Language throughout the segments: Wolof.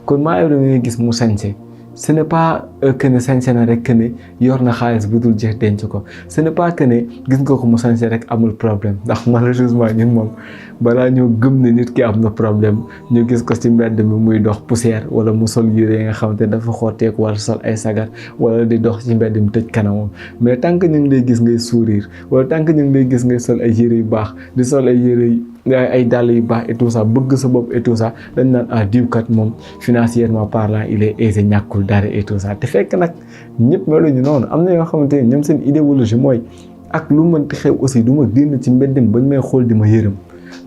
kon maa ngi ngay gis mu sañse ce n'est pas que ne sañse na rek que ne yor na xaalis bu dul jeex denc ko ce n'est pas que ne gis nga ko mu sañse rek amul problème ndax malheureusement ñun moom balaa ñoo gëm ne nit ki am na problème ñu gis ko ci mbedd mi muy dox poussière wala mu sol yére yi nga xamante ne dafa xotteeku wala sol ay sagar wala di dox ci mbedd mi tëj kanamam mais tant que ñu ngi lay gis ngay sourire wala tant que ñu ngi lay gis ngay sol ay yére yu baax di sol ay yére ay dàll yu baax et tout ça bëgg sa bopp et tout ça dañ naan ah diwkat moom financièrement parlant il est aisé ñàkkul dara et tout ça te fekk nag ñëpp meluñu noonu am na yoo xamante ne ñoom seen idéologie mooy ak lu mënti xew aussi du ma génn ci mbeddam bañ may xool di ma yërëm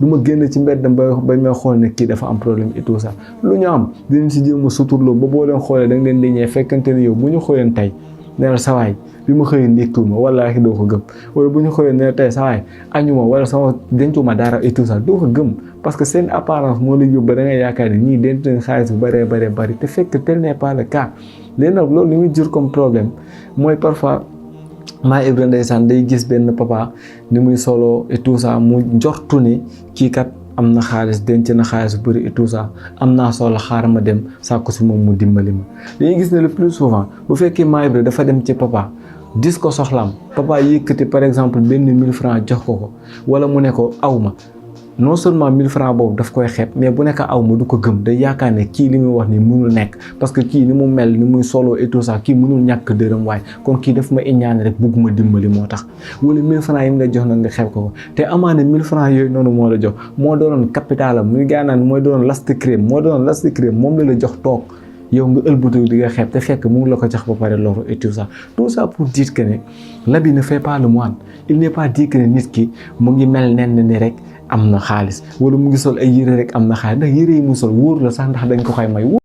du ma génn ci mbeddam bañ may xool ne kii dafa am problème et tout ça lu ñu am dinañ si jéem a suturloo ba boo leen xoolee da nga leen di ñee fekkante ne yow bu ñu xooleen tey ne la sawaay bi ma xëyee ndékkiwuma wallaahi doo ko gëm wala bu ñu xëyee ne la tey sawaay añuma wala sama dencuma dara et tout ça doo ko gëm parce que seen apparence moo la yóbbu da nga yaakaar ni ñii denc nañ xaalis bu bëree bëri te fekk tel n'est pas le cas léegi nag loolu li muy jur comme problème mooy parfois maa Ibra ndeysaan day gis benn papa ni muy solo et tout ça mu njortu ni kii kat am na xaalis denc na xaalis bu bëri et tout ça am naa soxla xaaral ma dem sàkku si moom mu dimbali ma dañuy gis ne le plus souvent bu fekkee maa Ibra dafa dem ci papa dis ko soxlaam papa yëkkati par exemple benn 1000 francs jox ko wala mu ne ko aw ma non seulement 1000 francs boobu daf koy xeeb mais bu nekk aw ma du ko gëm day yaakaar ne kii li muy wax ni mënul nekk parce que kii ni mu mel ni muy solo et tout ça kii mënul ñàkk dërëm waaye kon kii daf ma iñaane rek bugguma dimbali moo tax wala 1000 francs yi mu la jox nag nga xeeb ko te amaana 1000 francs yooyu noonu moo la jox moo doonoon capital am muy gaanaan mooy doonoon last crème moom la jox toog yow nga ëlbatu di nga xeeb te fekk mu ngi la ko jox ba pare loolu et tout ça pour dire que ne l'habit ne fait pas le moine il n'est pas dit que ne nit ki mu ngi mel nen ni rek am na xaalis wala mu ngi sol ay yére rek am na xaalis ndax yére yi mu sol wóor la sax ndax dañ ko koy may